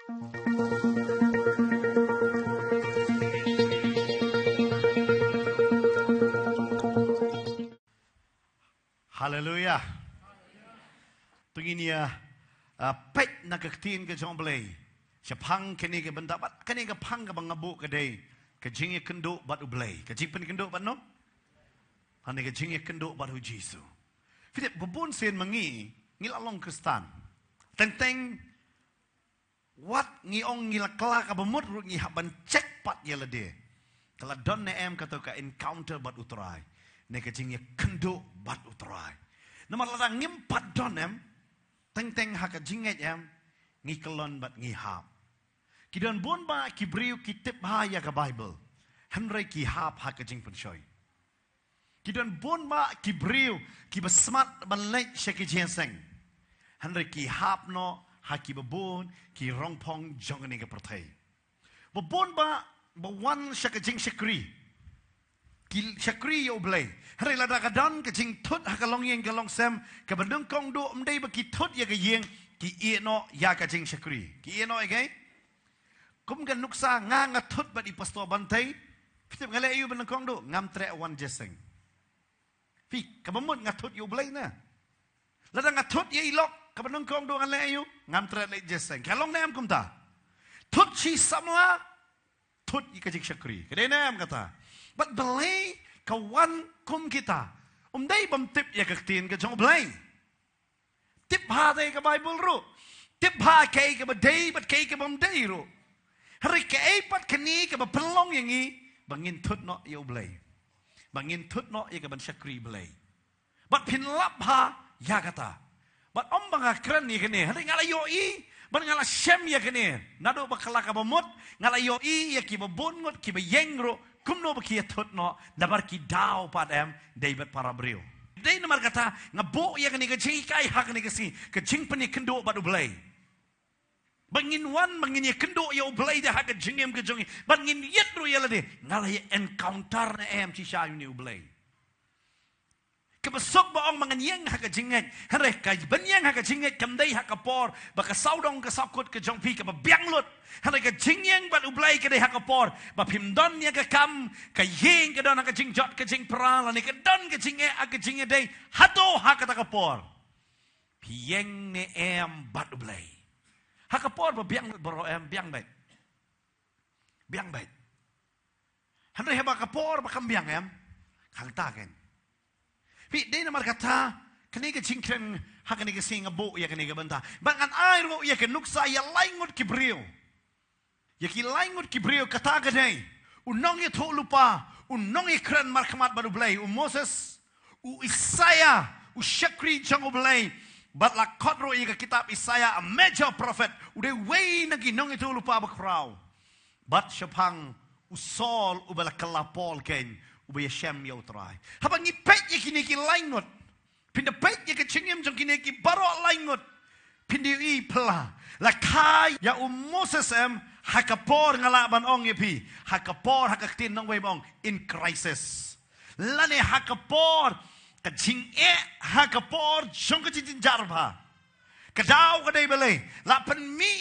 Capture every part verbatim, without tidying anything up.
Haleluia. To ngin ïa, ah, peit na ka ktien ka jong U Blei shaphang kane ka bynta, bad kane ka phang kaba nga buh ka dei ka jingïakynduh bad U Blei. Ka jingpynkynduh bad no? Hangne ka jingïakynduh bad U Jisu. Phi tip, ba bun sien ma ngi, ngi la long Khristan. Teng teng wat ngi ong ngi la kylla kaba mut ruh, ngi hap ban check pat ïa lade. Ka la don ne em kato ka encounter bad U Trai, ne ka jingïakynduh bad U Trai. Namar lada ngim pat don em, teng teng ha ka jingngeit em, ngi kyllon bad ngi hap. Ki don bun bah ki briew ki tip bha ïa ka Baibl, hynrei ki hap ha ka jingpynshoi. Ki don bun bah ki briew kiba smat ban leit sha ki jingïaseng, hynrei ki hap noh ha kiba bun ki rongphong jong kane ka pyrthei. Ba bun bah ba wan sha ka jingshakri, ki shakri ïa U Blei, hynrei lada ka don ka jingthut ha ka longïing ka longsem, kaba nyngkong duh ym dei ba ki thut ïa ka ïing, ki ïeh noh ïa ka jingshakri. Ki ïeh noh ïa kaei? Kum ka nuksa nga, nga thut bad i Pastor Bantei. Phi tip nga leh aïu ba nyngkong duh? Ngam treh wan jingïaseng. Phi, kaba mut nga thut ïa U Blei na. Lada nga thut ïa i lok, kaba nyngkong duh ngan leh aïu? Ngam treh leit jingïaseng. Ka long ne em kumta? Thut shi samla, thut ïa ka jingshakri. Ka dei ne em kata? Bad balei ka wan kum kita? Ym dei bym tip ïa ka ktien ka jong U Blei. Tip bha te ka Baibl ruh. Tip bha kaei kaba dei bad kaei kaba ym dei ruh. Hynrei kaei pat kane kaba pynlong ïa ngi ba ngin thut noh ïa U Blei, ba ngin thut noh ïa kaban shakri Blei. Bad phin lap bha ïa kata. Bad ym ba nga kren ïa kane, hynrei nga la ïohi bad nga la shem ïa kane. Naduh ba ka la kaba mut, nga la ïohi ïa kiba bun ngut kiba ïeng ruh, kumno ba ki ïathut noh, namar ki daw pat em dei bad para briew. Dei namar kata nga buh ïa kane ka jinghikai ha kane ka sngi, ka jingpynïakynduh bad U Blei. Ba ngin wan, ba ngin ïakynduh ïa U Blei da ha ka jingim ka jong ngi, ba ngin ïit ruh ïa lade. Nga la ïa encounter ne em shisha ïa une U Blei? Kaba suk ba ong ba ngan ïeng ha ka jingngeit, hynrei kaban ïeng ha ka jingngeit kam dei ha ka por ba ka sawdong ka sawkut ka jong phi kaba biang lut. Hynrei ka jingïeng bad U Blei ka dei ha ka por ba phim don ïa ka kam, ka ïing ka don ha ka jingjot ka jingpra, lane ka don ka jingeh ha ka jingïadei. Hato ha kata ka por phi ïeng ne em bad U Blei? Ha ka por ba biang lut baroh em, biang beit. Biang beit. Hynrei haba ka por ba kam biang em, hangta ken. Phi, dei namar kata kane ka jingkren ha kane ka sngi nga buh ïa kane ka bynta ba ngan ai ruh ïa ka nuksa ïa lai ngut ki briew. Ïa ki lai ngut ki briew kata ka dei u nongïathuhlypa, u nongïakren markhmat bad U Blei, u Moses, u Isaiah, u shakri jong U Blei. Bad la khot ruh ïa ka kitab Isaiah a major prophet, u dei uwei na ki nongïathuhlypa bakhraw. Bad shaphang u Saul uba la kylla Paul ken, uba ïashem ïa U Trai. Haba ngi peit ïa kine ki lai ngut, phin da peit ïa ka jingim jong kine ki baroh lai ngut, phin da ïohi phylla. La kha ïa u Moses em, ha ka por, nga lah ban ong ïa phi, ha ka por, ha ka ktien nongwei ba ong in crisis, lane ha ka por ka jingeh, ha ka por jong ka jingjynjar bha. Ka daw ka dei balei? La pynmih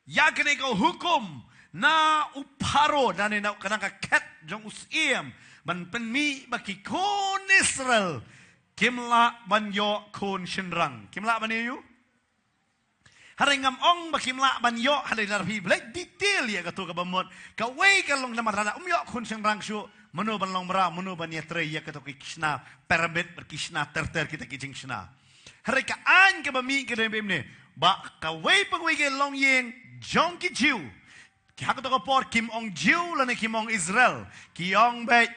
ïa kane ka hukum na u Pharaoh, na ne na ka nang ka khet jong u Syiem, ban pynmih ba ki khun Israel kim lah ban ïoh khun shynrang. Kim lah ban ïoh. Hynrei ngam ong ba kim lah ban ïoh, hynrei lada phi leit detail ïa kato kaba mut, kawei ka long namar lada um ïoh khun shynrang shuh, mano ban long mraw, mano ban ïatrei ïa kato ki shna pyramid bad ki shna ter ter kita ki jingshna. Hynrei ka aiñ kaba mih ka dei ba ym ne, ba kawei pa kawei ka longïing jong ki Jiw, ki ha kato ka por kim ong Jiw lane kim ong Israel, ki ong beit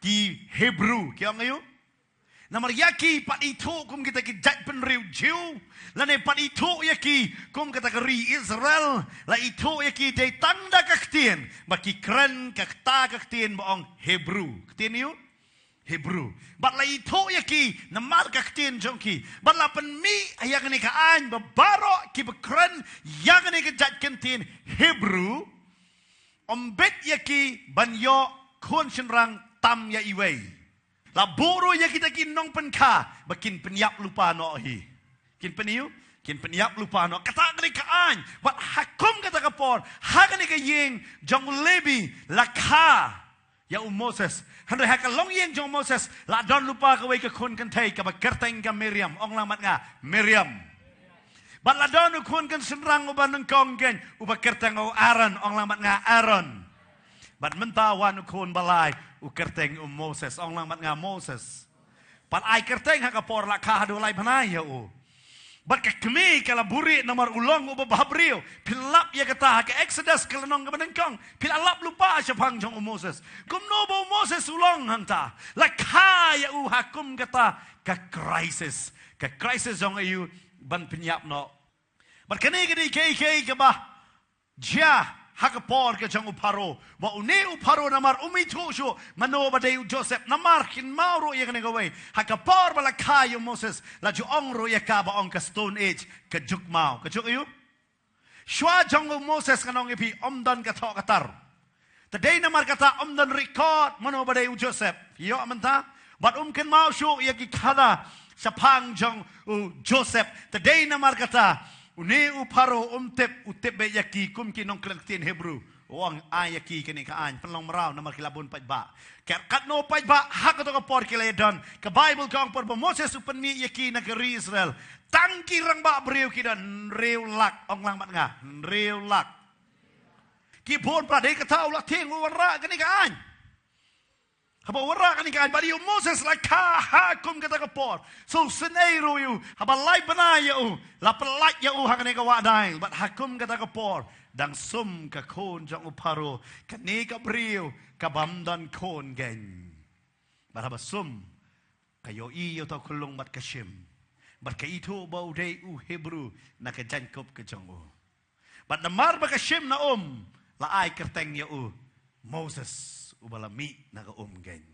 ki Hebru. Ki ong aïu? Namar ïa ki pat ithuh kum kita ki jaitbynriew Jiw, lane pat ithuh ïa ki kum kata ka ri Israel, la ithuh ïa ki dei tang da ka ktien, ba ki kren kata ka ktien ba ong Hebru. Ktien aïu? Hebru. Bad la ithuh ïa ki namar ka ktien jong ki. Bad la pynmih ïa kane ka aiñ ba baroh kiba kren ïa kane ka jait kyntien Hebru, ym bit ïa ki ban ïoh khun shynrang tam ïa iwei. La buh ruh ïa kita ki nongpynkha ba kin pynïap lypa noh hi. Kin pyn-, kin pynïap lypa noh. Kata ka dei ka aiñ. Bad ha kum kata ka por, ha kane ka ïing jong u Lebi la kha ïa u Moses. Hynrei ha ka longïing jong u Moses la don lypa kawei ka khun kynthei kaba kyrteng ka Miriam, ong lang bad nga, Miriam. Bad la don u khun kynshynrang uba nyngkong keiñ, uba kyrteng u Aaron, ong lang bad nga, Aaron. Bad mynta wan u khun ba lai, u kyrteng u Moses, ong lang bad nga, Moses. Bad ai kyrteng ha ka por la kha haduh lai bnai ïa u. Bad ka kmie ka la buhrieh namar u long uba bhabriew. Phi lap ïa kata ha ka Exodus ka lynnong kaba nyngkong. Phi la lap lypa shaphang jong u Moses. Kumno ba u Moses u long hangta. La kha ïa u ha kum kata ka crisis. Ka crisis jong u ban pynïap noh. Bad kane ka dei kaei kaei kaba jia ha ka por ka jong u Pharaoh. Ba une u Pharaoh namar um ithuh shuh mano ba dei u Joseph, namar kynmaw ruh ïa kane kawei. Ha ka por ba la kha ïa u Moses, la ju ong ruh ïa ka ba ong ka Stone Age, ka juk maw. Ka juk aïu? Shuwa jong u Moses ngan ong ïa phi, um don ka thoh ka tar. Te dei namar kata um don record mano ba dei u Joseph. Ïoh mynta. Bad um kynmaw shuh ïa ki khana shaphang jong u Joseph. Te dei namar kata une u Pharaoh um tip, u tip beit ïa ki kum ki nongkren ktien Hebrew. U ong ai ïa ki kane ka aiñ, pynlong mraw namar ki la bun paidbah. Kat katno paidbah ha kato ka por ki la ïadon. Ka Bible ka ong por ba Moses u pynmih ïa ki na ka ri Israel, tang ki rangbah briew ki don hynriew lak, ong lang bad nga, hynriew lak. Ki bun paidbah, dei kata u la tieng u wanrah kane ka aiñ. Haba wanrah kane ka aiñ, bad ïa u Moses la kha ha kum kata ka por. Sngewsynei ruh ïa u, haba lai bnai ïa u, la pyllait ïa u ha kane ka wah Nail. Bad ha kum kata ka por, dang sum ka khun jong u Pharaoh, kane ka briew kabym don khun keiñ. Bad haba sum, ka ïohi ïa uta u khyllung bad ka shim. Bad ka ithuh ba u dei u Hebrew na ka jaiñkup ka jong u. Bad namar ba ka shim na um, la ai kyrteng ïa u Moses, uba la mih na ka um keiñ.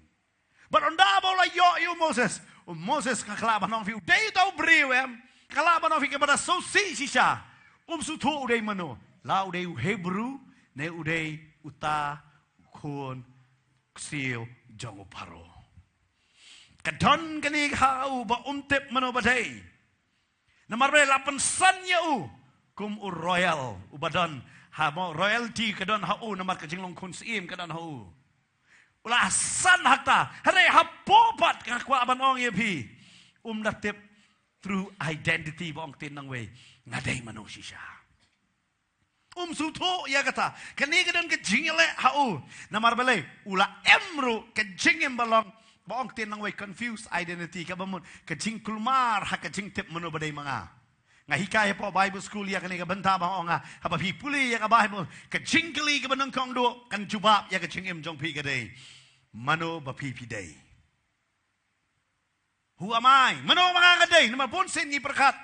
Bad ynda ba u la ïoh ïa u Moses, u Moses nga kwah ban ong ïa phi, u dei uta u briew em. Nga kwah ban ong ïa phi kaba da sngewsih shisha. Um sngewthuh u dei mano. La u dei u Hebrew, ne u dei uta u khun ksiew jong u Pharaoh. Ka don kane ha u ba um tip mano ba dei. Namar ba la pynsan ïa u kum u royal, uba don ha mo, royalty ka don ha u, namar ka jinglong khun syiem ka don ha u. U la san ha kata, hynrei hapoh pat nga kwah ban ong ïa phi, um da tip true identity ba ong ktien nongwei, nga dei mano shisha. Um sngewthuh ïa kata. Kane ka don ka jingïaleh ha u. Namar balei, u la em ruh ka jingim ba long, ba ong ktien nongwei confused identity, kaba mut ka jingkulmar ha ka jingtip mano ba dei ma nga. Nga hikai hapoh Bible school ïa kane ka bynta ba ong nga, haba phi pule ïa ka Bible, ka jingkylli kaba nyngkong duh kan jubab ïa ka jingim jong phi ka dei, mano ba phi phi dei. Who am I? Mano ma nga nga dei? Namar bun sien ngi pyrkhat.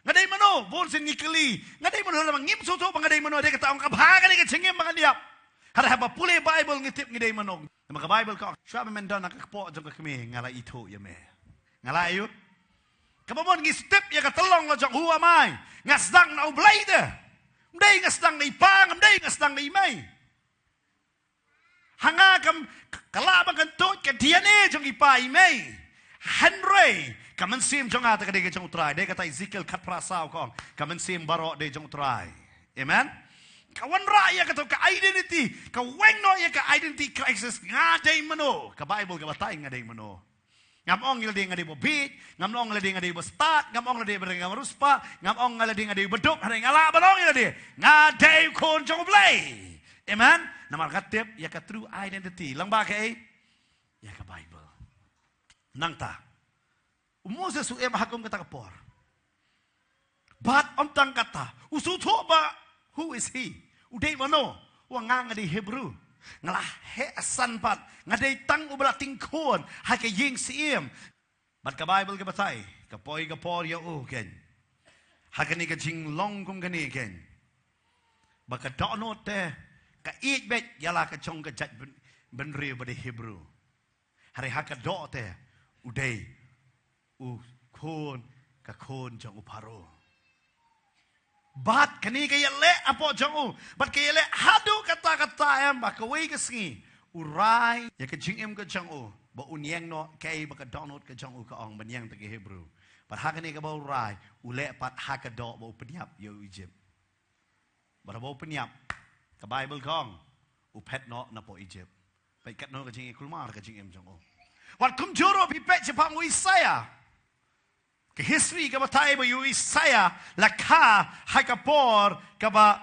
Nga dei mano? Bun sien ngi kylli. Nga dei mano? Lada ngim sngewthuh ba nga dei mano, dei kata ong ka bha ka dei ka jingim ba ngan ïap. Hynrei haba pule Bible ngi tip ngi dei mano. Namar ka Bible ka ong, shuwa ba men don ha ka kpoh jong ka kmie, nga la ithuh ïa me. Nga la ïoh. Kaba mon ngi tip ïa ka tyllong la jong who am I? Nga sdang na U Blei te. Ym dei nga sdang na i pa, ym dei nga sdang na i mei. Ha nga kam, ka lah ba kan tuid ka D N A jong i pa i mei. Hynrei ka mynsiem jong nga te ka dei ka jong U Trai. Dei kata Ezekiel khatphra saw ka ong, ka mynsiem baroh dei jong U Trai. Amen. Ka wanrah ïa kato ka identity, ka weng noh ïa ka identity crisis. Nga dei mano? Ka Bible ka batai nga dei mano. Ngam ong ïa lade nga dei ba bieit, ngam ong ïa lade nga dei ba stad, ngam ong ïa lade ba dei nga ruh spah, ngam ong ïa lade nga dei ba duk, hynrei nga lah ban ong ïa lade nga dei u khun jong U Blei. Amen. Namar nga tip ïa ka true identity lyngba kaei? Ïa ka Bible. Nangta u Moses u em ha kum kata ka por. Bad ym tang kata, u sngewthuh ba, who is he? U dei mano? U ong nga, nga dei Hebrew. Nga la heh san pat, nga dei tang uba la tyngkhun ha ka ïing syiem. Bad ka Bible ka batai, ka poi ka por ïa u keiñ, ha kane ka jinglong kum kane keiñ, ba ka dohnud te ka ïeit beit ïa la ka jong ka jait byn, bynriew ba dei Hebrew. Hynrei ha ka doh te u dei u khun, ka khun jong u Pharaoh. Bad kane ka ïaleh hapoh jong u, bad ka ïaleh haduh katta katta em, ba kawei ka sngi u rai ïa ka jingim ka jong u ba un ïeng noh kaei ba ka dohnud ka jong u ka ong, ban ïeng da ki Hebrew. Bad ha kane kaba u rai, u leh pat ha ka doh ba u pynïap ïa u Egypt. Bad haba u pynïap, Ka Baibl ka ong, u phet noh na poh Egypt. Peit katno ka jingkulmar ka jingim jong u. Wat kumjuh ruh phi peit shaphang u Isaiah. Ka history ka batai ba u Isaiah la kha ha ka por kaba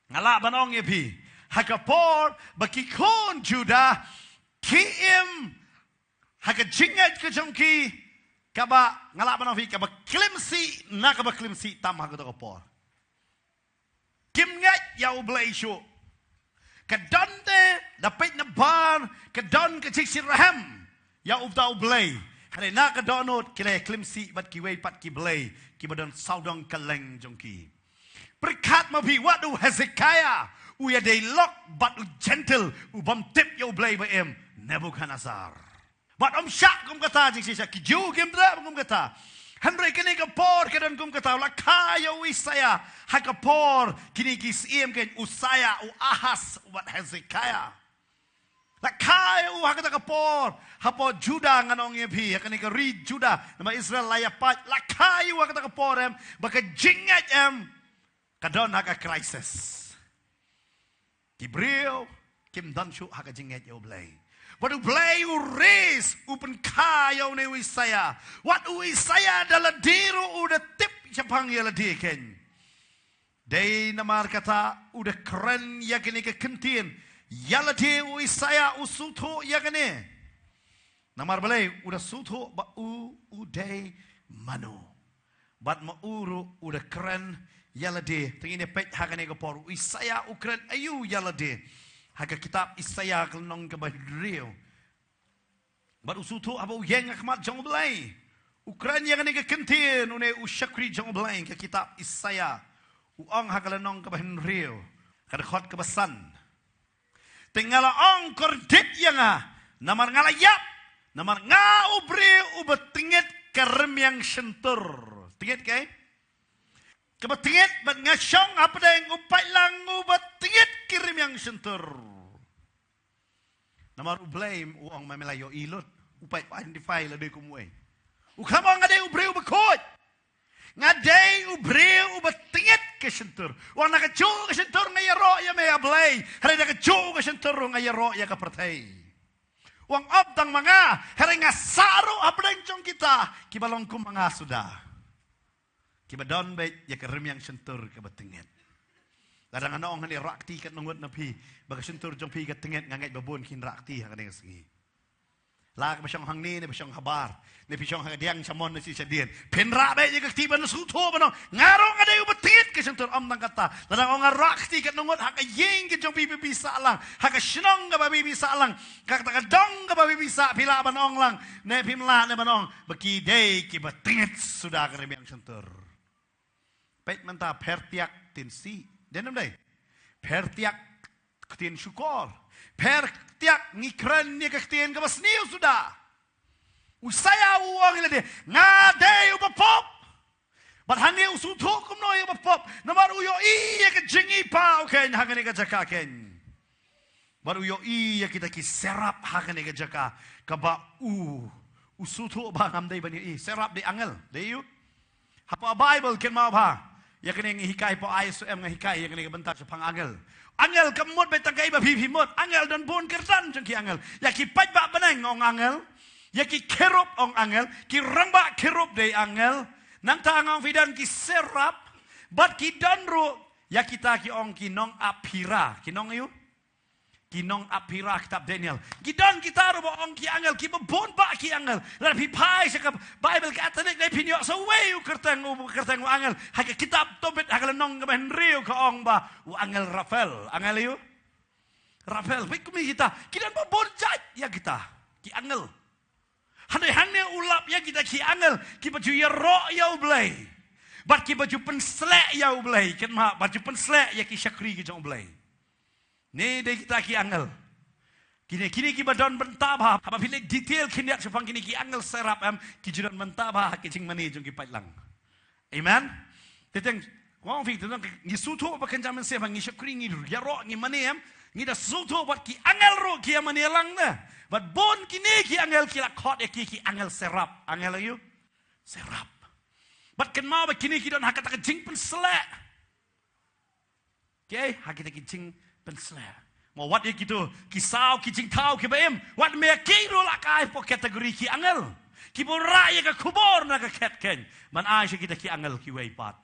nga lah ban ong ïa phi. Ha ka por ba ki khun Judah ki im ha ka jingngeit ka jong ki kaba nga lah ban ong ïa phi kaba klim sih na kaba klim sih tam ha kato ka por. Kim ngeit ïa U Blei shuh. Ka don te da peit na bar ka don ka jingshitrhem ïa uta U Blei. Hynrei na ka dohnud ki la klim sih bad kiwei pat ki blei kiba don sawdong kylleng jong ki. Pyrkhat ma phi wat u Hezekiah u ïadei lok bad u Jentil u bym tip ïa U Blei ba im, Nebuchadnezzar. Bad ym shah kum kata jingshisha, ki Jiw kim treh kum kata. Hynrei kane ka por ka don kum kata, la kha ïa u Isaiah ha ka por kine ki syiem, kane u Uzziah, u Ahaz bad Hezekiah. La kha ïa u ha kata ka por ha poh Judah, ngan ong ïa phi, ha kane ka ri Judah, namar Israel la ïapait, la kha ïa u ha kata ka por em ba ka jingngeit em ka don ha ka crisis. Ki briew kim don shuh ha ka jingngeit ïa U Blei. Bad U Blei u raise, u pynkha ïa une u Isaiah. Wat u Isaiah da lade ruh u da tip shaphang ïa lade, kane. Dei namar kata u da kren ïa kane ka kyntien. Ïa lade u Isaiah u sngewthuh ïa kane. Namar balei? U da sngewthuh ba u u dei mano. Bad ma u ruh u da kren ïa lade. Te ngin ïa peit ha kane ka por u Isaiah u kren aïu ïa lade. Ha ka kitab Isaiah ka lynnong kaba hynriew. Bad u sngewthuh haba u ïeng ha khmat jong U Blei. U kren ïa kane ka kyntien une u shakri jong U Blei, ka kitab Isaiah. U ong ha ka lynnong kaba hynriew, ka dkhot kaba san. Te nga la ong, kordit ïa nga, namar nga la ïap, namar nga u briew uba tngit ka rmiang shyntur. Tngit kaei? Kaba tngit, bad nga shong hapdeng u paidlang uba tngit ki rmiang shyntur. Namar U Blei u ong, ma me la ïohi lut, u peit, u identify lade kum uei. U khlem ong nga dei u briew uba khuid. Nga dei u briew uba tngit ka shyntur. U ong na kajuh ka shyntur nga ïaroh ïa me, A Blei. Hynrei na kajuh ka shyntur ruh nga ïaroh ïa ka pyrthei. U ong ym tang ma nga, hynrei nga sah ruh hapdeng jong kita kiba long kum ma nga suda. Kiba don beit ïa ka rmiang shyntur kaba tngit. Lada ngan ong hangne, rah kti katno ngut na phi ba ka shyntur jong phi ka tngit, nga ngeit ba bun kin rah kti ha kane ka sngi. La kaba shong hangne ne ba shong habar, ne phi shong ha ka diang sha mon ne shi shadien, phin rah beit ïa ka kti ban sngewthuh ban ong nga ruh nga dei uba tngit ka shyntur. Ym tang kata, lada nga ong nga rah kti katno ngut ha ka ïing ka jong phi ba phi sah lang, ha ka shnong kaba phi sah lang, kata ka dong kaba phi sah, phi lah ban ong lang ne phim lah ne ban ong ba ki dei kiba tngit suda ka rmiang shyntur. Peit mynta, pher tiak ktien sih, dei ne ym dei? Pher tiak ktien shukor. Pher tiak ngi kren ïa ka ktien kaba sniew suda. U Isaiah u ong ïa lade, nga dei uba pop. Bad hangne u sngewthuh kumno ïa uba pop? Namar u ïohi ïa ka jingïeit, peit, ha kane ka jaka, kane. Bad u ïohi ïa kita ki seraph ha kane ka jaka kaba u, u sngewthuh ba ngam dei ban ïohi. Seraph dei angel, dei aïu? Hapoh Baibl kynmaw bha. Ïa kane nga hikai hapoh I S O M, nga hikai ïa kane ka bynta shaphang angel. Angel kam mut beit tang kaei ba phi phi mut. Angel don bun kyrdan jong ki angel. Ïa ki paidbah bneng ong angel. Ïa ki cherub ong angel. Ki rangbah cherub dei angel. Nangta nga ong phi don ki seraph. Bad ki don ruh ïa kita ki ong ki nongap phira. Ki nong aïu? Ki nongap phira, kitab Daniel. Ki don kita ruh ba ong ki angel, kiba bun bha ki angel. Lada phi phai sha ka Baibl Katholik, dei phin ïoh sa uwei u kyrteng, u kyrteng u angel. Ha ka kitab Tobit, ha ka lynnong kaba hynriew ka ong ba u angel Raphael. Angel aïu? Raphael. Peit kumne kita. Ki don ba bun jait ïa kita ki angel. Hangne, hangne u lap ïa kita ki angel kiba ju ïaroh ïa U Blei. Bad kiba ju pynsleh ïa U Blei. Kynmaw, bad ju pynsleh ïa ki shakri ki jong U Blei. Ne dei kita ki angel. Kine, kine kiba don bynta bha. Haba phi leit detail khyndiat shaphang kine ki angel seraph em, ki ju don bynta bha ha ki jingmane jong ki paidlang. Amen. Te teng, nga ong phi, te teng ngi sngewthuh ba kynja mynsiem, ngi shakri, ngi ïaroh, ngi mane em, ngi da sngewthuh bad ki angel ruh ki ïa mane lang ne. Bad bun kine ki angel ki la khot ïa ki, ki angel seraph. Angel aïu? Seraph. Bad kynmaw ba kine ki don ha kata ka jingpynsleh. Ki ei ha kita ki jingpynsleh. Mo wat ïa kito ki saw ki jingthaw kiba im, wat me ki ruh la kai hapoh category ki angel kiba rah ïa ka khubor na ka khet khein ban ai sha kita ki angel kiwei pat.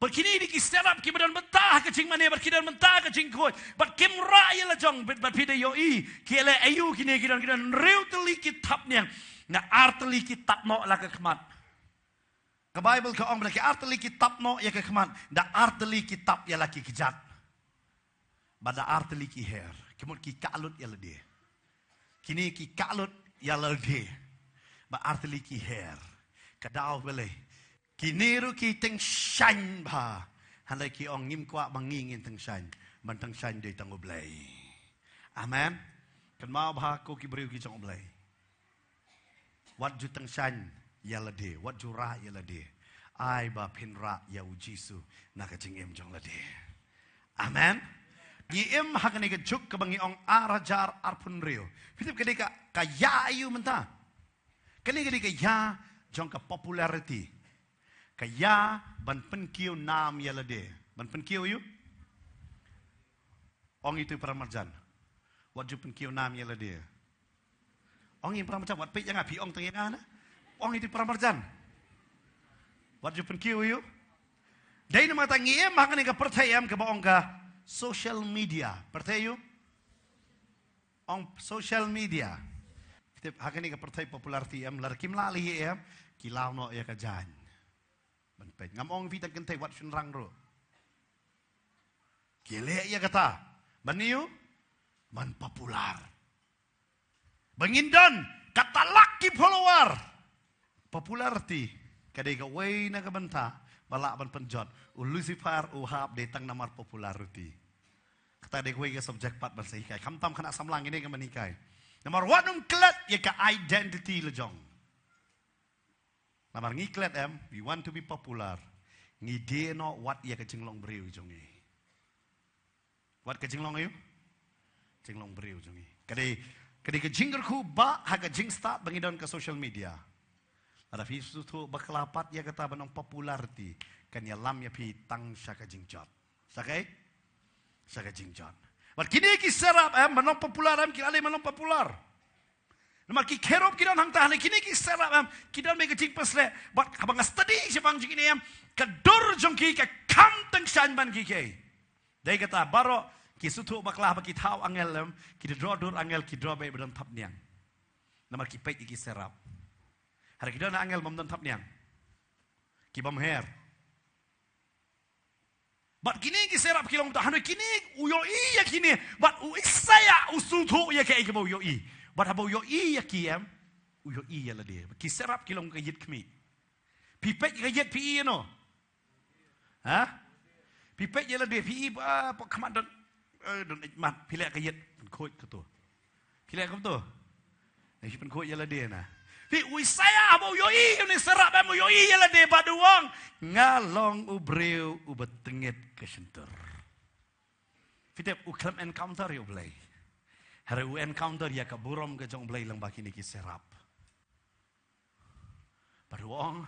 Bad kine dei ki serap kiba don bynta ha ka jingmane, bad ki don bynta ha ka jingkhuid, bad kim rah ïa la jong, bad, bad phi da ïohi ki leh aïu kine, ki don, ki don hynriew tylli ki thapniang, na ar tylli ki tap noh la ka khmat. Ka Baibl ka ong ba da ki ar tylli ki tap noh ïa ka khmat, da ar tylli ki tap ïa la ki kjat, bad da ar tylli ki her. Ki mut ki kah lut ïa lade. Kine ki kah lut ïa lade, bad ar tylli ki her. Ka daw balei? Kine ruh ki tyngshaiñ bha. Hynrei ki ong, ngim kwah ba ngi ngin tyngshaiñ, ban tyngshaiñ dei tang U Blei. Amen. Kynmaw bha ko ki briew ki jong U Blei. Wat ju tyngshaiñ ïa lade, wat ju rah ïa lade. Ai ba phin rah ïa U Jisu na ka jingim jong lade. Amen. Ngi im ha kane ka juk kaba ngi ong ar hajar arphew hynriew. Phi tip ka dei ka, ka ïa aïu mynta? Kane ka dei ka ïa jong ka popularity. Ka ïa ban pynkiew nam ïa lade. Ban pynkiew aïu? Ong ïa itu para marjan. Wat ju pynkiew nam ïa lade. Ong ïa para marjan, wat peit ïa nga, phi ong tang ïa nga na. Ong ïa itu para marjan. Wat ju pynkiew aïu? Dei namar kata ngi im ha kane ka pyrthei em kaba ong ka social media. Pyrthei aïu? Ong social media. Phi tip ha kane ka pyrthei popularity em, lada kim lah leh em, ki law noh ïa ka jaiñ. Ban peit, ngam ong phi tang kynthei, wat shynrang ruh. Ki leh ïa kata ban ïoh, ban popular. Ba ngin don kata lak ki follower. Popularity ka dei kawei na ka bynta ba lah ban pynjot. U Lucifer u hap dei tang namar popularity. Kata dei kawei ka subject pat ban sa hikai. Khamtam khynnah samla ngi dei ka ban hikai. Namar wat nym klet ïa ka identity la jong. Namar ngi klet em, we want to be popular. Ngi die noh wat ïa ka jinglong briew jong ngi. Wat ka jinglong aïu? Jinglong briew jong ngi. Ka dei, ka dei ka jingkyrkhu ba ha ka jingstad ba ngi don ka social media. Lada phi sngewthuh bakla pat ïa kata ban ong popularity, kan ïalam ïa phi tang sha ka jingjot. Sha kaei? Sha ka jingjot. Bad kine ki serap em, ban long popular em, ki la leh ban long popular. Namar ki kherub ki don hangta, hynrei kine ki serap em, ki don bad ka jingpynsleh, bad haba nga study shaphang jong kine em, ka dur jong ki ka kham tyngshaiñ ban ki kiei. Dei kata baroh ki sngewthuh bakla ba ki thaw angel em, ki da dur angel, ki dur bad ba don thapniang. Namar ki peit ïa ki serap. Hynrei ki don angel bym don thapniang. Ki bym her. Bad kine ki serap ki long ta, hynrei kine u ïohi ïa kine, bad u Isaïah u sngewthuh ïa kaei kaba u ïohi. Bad haba u ïohi ïa ki em, u ïohi ïa lade. Ki serap ki long ka ïit khmih. Phi peit ka ïit phi ïohi ïa no? Ha? Phi peit ïa lade phi ïohi ba, ba khmat don, eh, don ïit mat, phi leh ka ïit pynkhuid kato. Phi leh kumto. Phi pynkhuid ïa lade na. Phi u Isaïah ba u ïohi, une serap ba u ïohi ïa lade bad u ong, nga long u briew uba tyngit ka shyntur. Phi tip u khlem encounter ïa u Blei. Hynrei u encounter ïa ka burom ka jong u Blei lyngba kine ki serap. Bad u ong,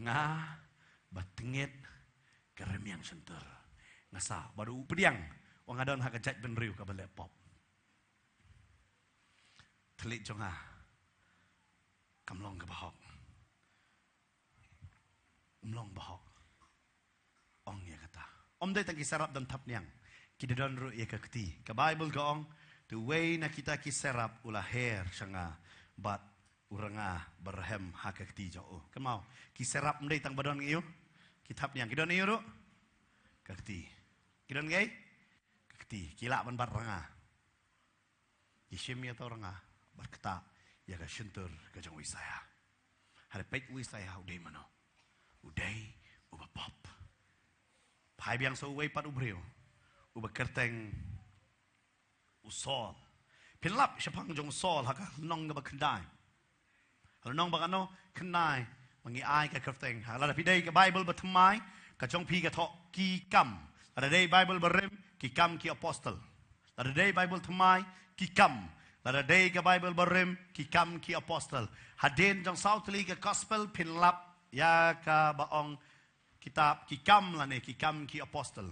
nga ba tyngit ka rmiang shyntur. Nga sa, bad u pdiang, u ong nga don ha ka jaitbynriew kaba leh pop. Thylliej jong nga kam long kaba hok. Um long ba hok. Ong ïa kata. Ym dei tang ki serap don thapniang. Ki da don ruh ïa ka kti. Ka Baibl ka ong, te uwei na kita ki serap u la her sha nga bad u rnga ba rhem ha ka kti jong u. Kynmaw, ki serap ym dei tang ba don ïa u ki thapniang. Ki don ïa u ruh ka kti. Ki don ïa u ka kti. Ki lah ban bat rnga. Ki shim ïa uta u rnga bad ktah ïa ka shyntur ka jong u Isaïah. Hynrei peit u Isaïah u dei mano? U dei uba pop. Phai biang sa uwei pat u briew uba kyrteng u Saul. Phin lap shaphang jong u Saul ha ka lynnong kaba khyndai. Lynnong ba kano? Khyndai. Ma ngi ai ka kyrteng. Ha, lada phi dei ka Baibl ba thymmai, ka jong phi ka thoh Ki Kam. Lada dei Baibl ba rim, Ki Kam ki Apostol. Lada dei Baibl thymmai, Ki Kam. Lada dei ka Baibl ba rim, Ki Kam ki Apostol. Hadien jong saw tylli ka Gospel phin lap ïa kaba ong kitab Ki Kam lane Ki Kam ki Apostol.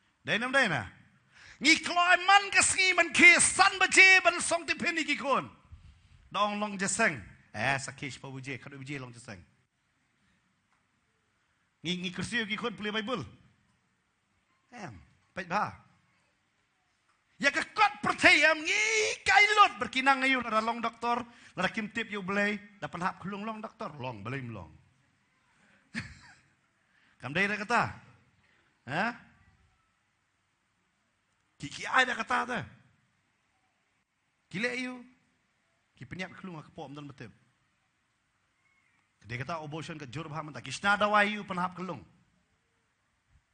Dei nam dei na. Ngi kloi man ka sngi man ki san baje ban song tiffin ïa ki khun. Da ong long jaseng. Eh, sa ki shiphew baje, khatwei baje long jaseng. Ngi, ngi kyrsiew ki khun pule Baibl. Em, peit bha. Ïa ka kot pyrthei em ngi kai lut bad ki nang aïu lada long doktor, lada kim tip ïa U Blei, da pynhap khlung long doktor, long, balei ym long. Kam dei da kata. Ha? Ki, ki ai da kata te. Ki leh aïu? Ki pynïap khlung ha kpoh ym don ba tip. Ka dei kata abortion ka jur bha mynta. Ki shna dawai aïu pynhap khlung.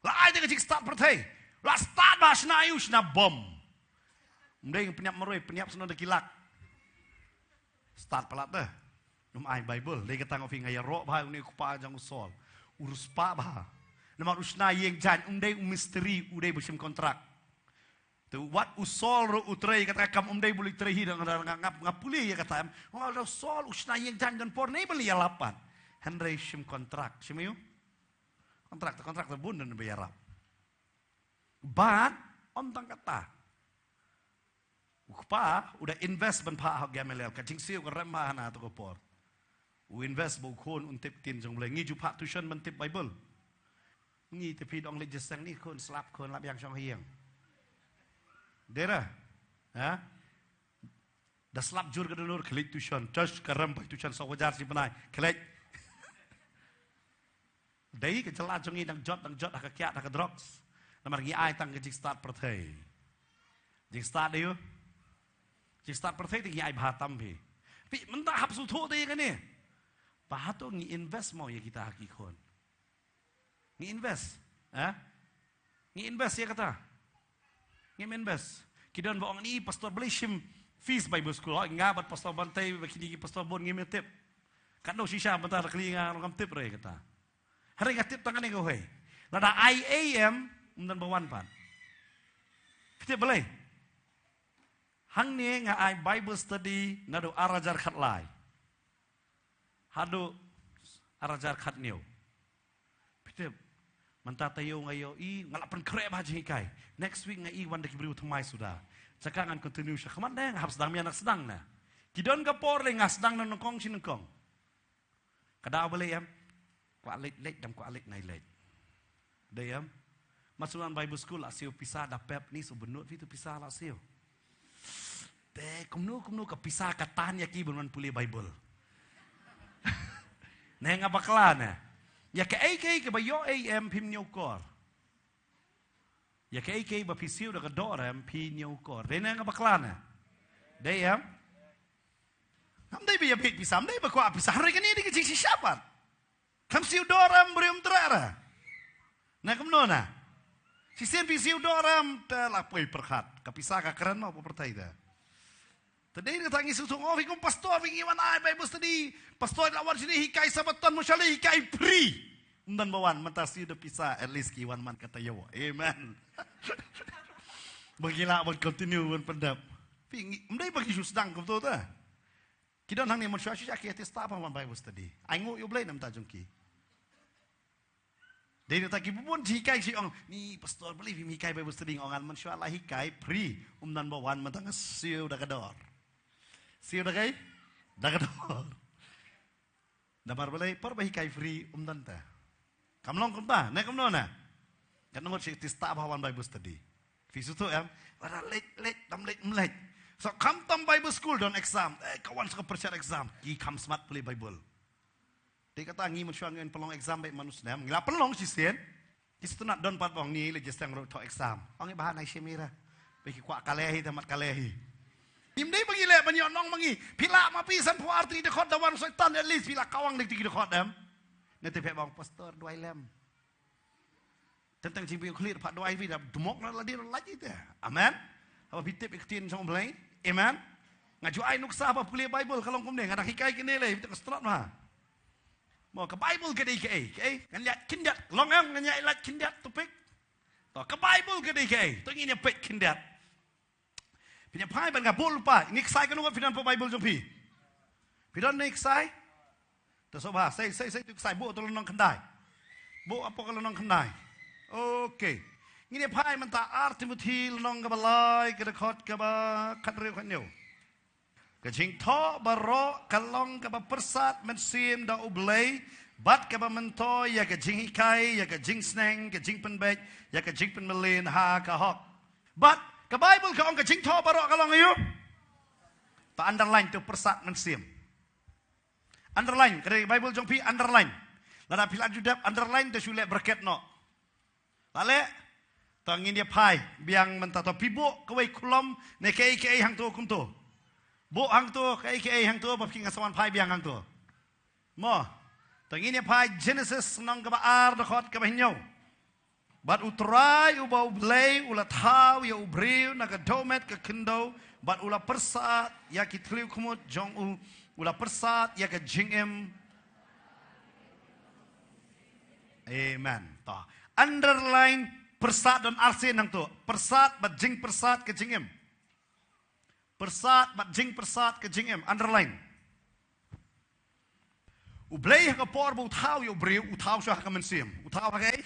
La ai da ka jingstad pyrthei. La stad bha shna aïu shna bom. Ym dei pynïap marwei, pynïap sno da ki lak. Stad palat te. Ym ai Baibl. Dei kata nga phi nga ïaroh bha une u kpa jong u Saul. U riewspah bha. Namar u shna ïing jaiñ, ym dei u mistri, u dei ba shim kontrak. Te wat u Saul ruh u trei kata kam ym dei ba u leit trei hi da nga, nga, nga, nga pule ïa kata em. Nga ong u Saul u shna ïing jaiñ don por ne ba leit ïalap pat. Hynrei shim kontrak, shim aïu? Kontrak, te kontrak te bun don ba ïarap. Bad ym tang kata. U kpa u da invest ban phah ha Gamaliel, ka jingsiew ka rem bha hana to ka por. U invest ba u khun un tip ktien jong U Blei, ngi ju phah tuition ban tip Baibl. Ngi te phi dang leit jaseng ni khun, slap khun, la biang shong ha ïing. Dei re? Ha? Da slap jur ka dunur, khleit tuition. Church ka rem bai tuition saw hajar shi bnai. Khleit. Dei ka jylla jong ngi dang jot, dang jot ha ka kiad, ha ka drugs. Namar ngi ai tang ka jingstad pyrthei. Jingstad aïu? Jingstad pyrthei te ngi ai bha tam phi. Phi mynta hap sngewthuh te ïa kane. Bha to ngi invest mo ïa kita ha ki khun. Ngi invest, eh? Ngi invest ïa kata. Ngim invest. Ki don ba ong ni pastor, balei shim fees Bible school. Hooid nga bad pastor Bantai, ba kine ki pastor bun ngim tip. Katno shisha mynta da kali nga ngam tip re kata. Hynrei nga tip tang kane kawei. Lada ai ei em, ym don ba wan pat. Phi tip balei? Hangne nga ai Bible study naduh ar hajar khatlai haduh ar hajar khathynñiew. Phi tip, mynta taïew nga ïohi, nga la pynkhreh bha jinghikai. Next week nga i wan da ki briew thymmai suda. Jaka ngan continue sha khmat ne, nga hap sdang, mynta nga sdang ne. Ki don ka por lei nga sdang na nyngkong shi nyngkong. Ka daw balei em? Kwah leit leit, dang kwah leit nai leit. Dei em? Mat shu wan Bible school la siew pisa da pep ni, shu bynnud phi tu pisa la siew. Te kumno kumno ka pisa ka tan ïa ki ban wan pule Bible. Ne nga bakla ne. Ïa kaei kaei kaba ïoh ei em phim ñiewkor. Ïa kaei kaei ba phi siew da ka dor em phi ñiewkor. Dei ne nga bakla ne. Dei em? Ngam dei ba ïa bit pisa, ngam dei ba kwah pisa. Hynrei kane dei ka jingshisha pat. Kham siew dor em briew ym treh re. Na kumno na? Shisien phi siew dor em te la poi pyrkhat. Ka pisa ka kren ma pyrthei te. Te dei kata ngi sngewthuh, oh, phi kum pastor phi ngi wan ai Bible study. Pastor la wan shane hikai Sabaton, mo shalei hikai free. Ym don ba wan, mynta siew da pisa, at least ki wan man kata ïa. Amen. Ba ngi lah ban continue ban pyndep. Phi ngi, ym dei ba ngi shu sdang kumto te. Ki don hangne mynshuwa shisha ki ïa tista ba wan Bible study. Ai nguh ïa U Blei na bynta jong ki. Dei na ta ki bun hikai shi ong, ni pastor balei phim hikai Bible study, nga ong ngan mynshuwa la hikai free, ym don ba wan mynta nga siew da ka dor. Siew da kai? Da ka dor. Namar balei por ba hikai free ym don ta. Kam long kumta, ne kumno na? Kan ngut shi tista ba wan Bible study. Phi sngewthuh em? Wada leit leit, dam leit ym leit. So kham tam Bible school don exam. Eh, ka wan sa ka pyrshah exam. Ki kham smat pule Bible. Dei kata ngi mynshuwa ngin pynlong exam bad manu snem. Ngi la pynlong shisien. Ki sngewtynnat don pat ba ong ni leit jaseng ruh thoh exam. Ong i ba nai shim ira. Ba ki kwah kale hi, te mat kale hi. Ngim dei ba ngi leh ban ïoh nong ma ngi. Phi lah ma phi san phew ar tylli ki dkhot da wan Soitan, at least phi lah kawang da ki dkhot em. Ne te phi ba ong pastor duwai lem. Teng teng jingpynïoh khlieh pat duwai phi da dmok na la dei la lait ite. Amen. Haba phi tip ïa ka ktien jong U Blei. Amen. Nga ju ai nuksa ba pule Bible ka long kumne, nga dang hikai kine lei phi tip ka strat ma. Mo ka Bible ka dei kaei, kaei? Ngan ïaid khyndiat, long em ngan ïaid lait khyndiat topic. To ka Bible ka dei kaei? To ngin ïa peit khyndiat. Phin ïa phai ban ka bul pa, ini ksai kano phi don pa Bible jong phi. Phi don ni ksai? To soba, sei sei sei tu ksai bu to long khyndai. Bu apa ka long khyndai? Okay. Ngin ïa phai mynta Ar Timothi lynnong kaba lai, ka dkhot kaba khathynriew khathynñiew. Ka jingthoh baroh ka long kaba pyrsad mynsiem da U Blei, bad kaba myntoi ïa ka jinghikai, ïa ka jingsneng, ka jingpynbeit, ïa ka jingpynmlien ha ka hok. Bad ka Baibl ka ong ka jingthoh baroh ka long aïu? Ta underline to, pyrsad mynsiem. Underline, ka dei Baibl jong phi, underline. Lada phi la ju dep underline, to shu leh bracket noh. La leh, to ngin ïa phai biang mynta, to phi buh kawei kolom ne kaei kaei hangto kumto. Buh hangto, kaei kaei hangto, ba phi, nga sa wan phai biang hangto. Mo, to ngin ïa phai Genesis lynnong kaba ar, dkhot kaba hynñiew. Bad U Trai uba U Blei u la thaw ïa u briew na ka dewmet ka khyndew, bad u la pyrsad ïa ki thliew khmut jong u, u la pyrsad ïa ka jingim. Amen. To underline pyrsad, don arsien nangto. Pyrsad bad jingpyrsad ka jingim. Pyrsad bad jingpyrsad ka jingim. Underline. U Blei ha ka por ba u thaw ïa u briew, u thaw shuwa ha ka mynsiem. U thaw ha kaei?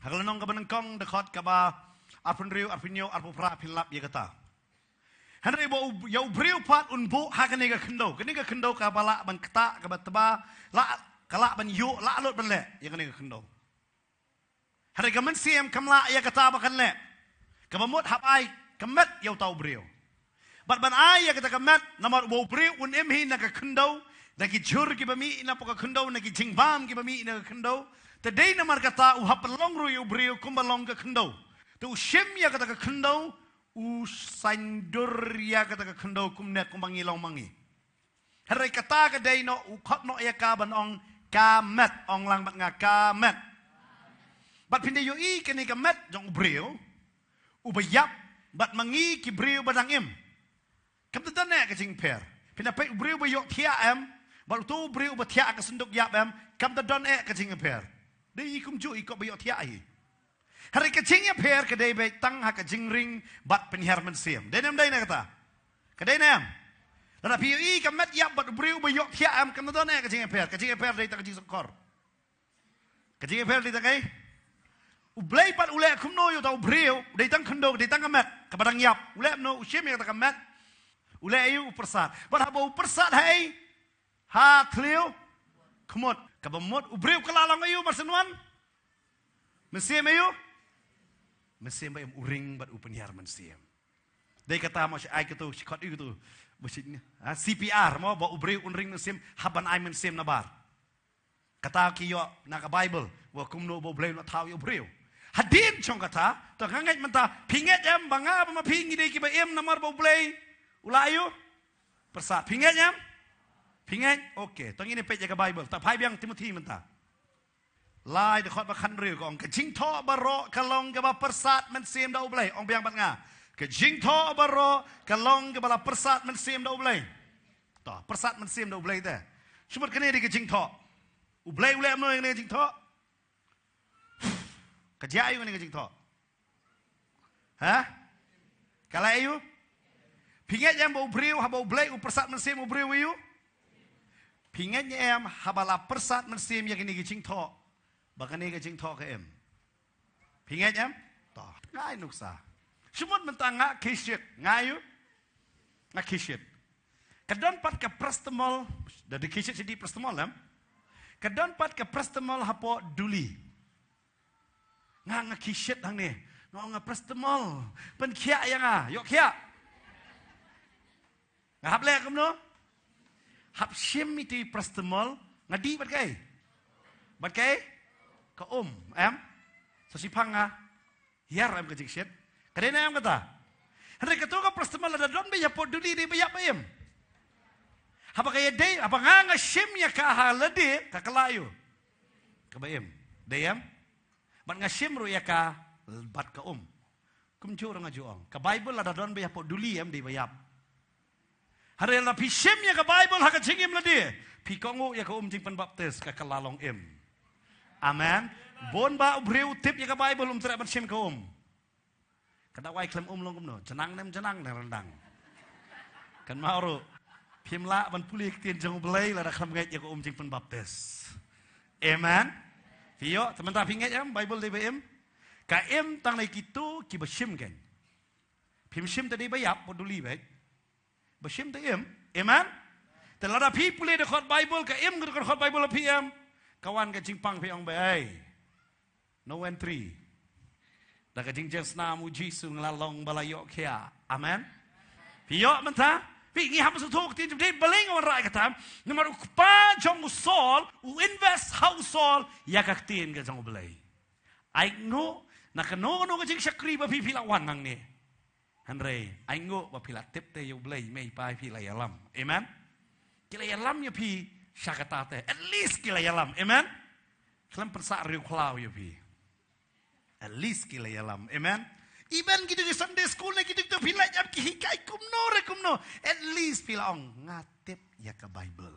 Ha ka lynnong kaba nyngkong, dkhot kaba arphew hynriew, arphew hynñiew, arphew phra, phin lap ïa kata. Hynrei ba u, ïa u briew pat un buh ha kane ka khyndew. Kane ka khyndew kaba lah ban ktah, kaba tba, lah, ka lah ban ïuh, lah lut ban leh ïa kane ka khyndew. Hynrei ka mynsiem kam lah ïa kata ba kan leh. Kaba mut hap ai ka met ïa uta u briew. Bad ban ai ïa kata ka met, namar uba u briew un im hi na ka khyndew, na ki jhur kiba mih napoh ka khyndew, na ki jingbam kiba mih na ka khyndew. Te dei namar kata u hap pynlong ruh ïa u briew kumba long ka khyndew. Te u shim ïa kata ka khyndew, u saiñdur ïa kata ka khyndew kumne kumba ngi long ma ngi. Hynrei kata ka dei noh, u khot noh ïa ka ban ong ka met, ong lang bad nga ka met. Bad phin da ïohi kane ka met jong u briew uba ïap bad ma ngi ki briew ba dang im. Kam da don eh ka jingpher. Phin da peit u briew ba ïoh thiah em, bad uto u briew ba thiah ha ka synduk ïap em, kam da don eh ka jingpher. Dei i kumjuh i kop ba ïoh thiah hi. Hynrei ka jingïapher ka dei beit tang ha ka jingring bad pynhiar mynsiem. Dei ne ym dei na kata? Ka dei ne em? Lada phi ïohi ka met ïap bad u briew ba ïoh thiah em, kam da don eh ka jingïapher. Ka jingïapher dei tang ka jingsngewkhor. Ka jingïapher dei tang kaei? U Blei pat u leh kumno ïa uta u briew, dei tang khyndew, dei tang ka met kaba dang ïap. U leh kumno? U shim ïa kata ka met, u leh aïu? U pyrsad. Bad haba u pyrsad, haei? Ha thliew khmut. Kaba mut u briew ka la long aïu mar shen wan? Mynsiem aïu? Mynsiem ba im, u ring bad u pynhiar mynsiem. Dei kata mo, shi ai kato, shi khot aïu kato? Ba shi, ha, C P R mo, ba u briew un ring mynsiem hap ban ai mynsiem na bar. Kata ki ïoh na ka Baibl, wa kumno ba U Blei u la thaw ïa u briew. Hadien jong kata, to nga ngeit mynta, phi ngeit em ba nga bad ma phi ngi dei kiba im namar ba U Blei u la aïu? Pyrsad. Phi ngeit em? Phi ngeit? Okay, to ngin ïa peit ïa ka Baibl. To phai biang Timothi mynta. Lai, dkhot ba khathynriew ka ong, ka jingthoh baroh ka long kaba pyrsad mynsiem da U Blei. Ong biang bad nga. Ka jingthoh baroh ka long kaba la pyrsad mynsiem da U Blei. To, pyrsad mynsiem da U Blei te. Shu mut kane dei ka jingthoh. U Blei u leh kumno ïa kane ka jingthoh? Ka jia aïu kane ka jingthoh? Ha? Ka la aïu? Phi ngeit em ba u briew haba U Blei u pyrsad mynsiem u briew u aïu? Phi ngeit em haba la pyrsad mynsiem ïa kane ka jingthoh, ba kane ka jingthoh ka im? Phi ngeit em? To, nga ai nuksa. Shu mut mynta nga khie shit, nga aïu? Nga khie shit. Ka don pat ka paracetamol, da dei khie shit shi dei paracetamol em? Ka don pat ka paracetamol hapoh duli. Nga, nga khie shit hangne. Nga ong, nga paracetamol, pynkhiah ïa nga. Ïoh khiah? Nga hap leh kumno? Hap shim ïa i paracetamol, nga dih bad kaei? Bad kaei? Ka um, em? Sa shiphang nga hiar em ka jingshit. Ka dei ne em kata? Hynrei kato ka paracetamol lada don beit hapoh duli dei ba ïap ba im? Haba ka ïadei, haba nga, nga shim ïa ka ha lade, ka kylla aïu? Kaba im. Dei em? Bad nga shim ruh ïa ka bad ka um. Kumjuh ruh nga ju ong, ka Baibl lada don beit hapoh duli em, dei ba ïap. Hynrei lada phi shim ïa ka Baibl ha ka jingim lade, phi kohnguh ïa ka um jingpynbaptis, ka kylla long im. Amen. Bun ba u briew u tip ïa ka Baibl um treh ban shim ka um. Ka dawai khlem um long kumno? Jnang ne em jnang ne ryndang? Kynmaw ruh, phim lah ban pule ktien jong U Blei lada khlem ngeit ïa ka um jingpynbaptis. Amen. Phi ïoh, te mynta phi ngeit em Baibl dei ba im? Ka im tang na kito kiba shim kein. Phim shim te dei ba ïap, ba duli beit. Ba shim te im. Amen. Te lada phi pule dkhot Bible, ka im ka dkhot Bible phi em. Ka wan ka jingpang phi ong ba ei. No entry. Da ka jingjia snam u Jisu nga la long ba la ïoh khia. Amen. Phi ïoh mynta. Phi ngi hap sngewthuh ka ktien jong u Blei, balei nga wanrah ïa kata. Namar u kpa jong u Saul, u invest ha u Saul ïa ka ktien ka jong u Blei. Ai nguh na kano kano ka jingshakri ba phi phi la wan nangne. Hynrei ai nguh ba phi la tip te ïa u Blei, mei pa phi la ïalam. Amen. Ki la ïalam ïa phi sha kata te. At least ki la ïalam. Amen. Khlem pynsah riewkhlaw ïa phi. At least ki la ïalam. Amen. Even kito ki Sunday school ne kito kito phi la ïam ki hikai kumno re kumno. At least phi la ong nga tip ïa ka Bible.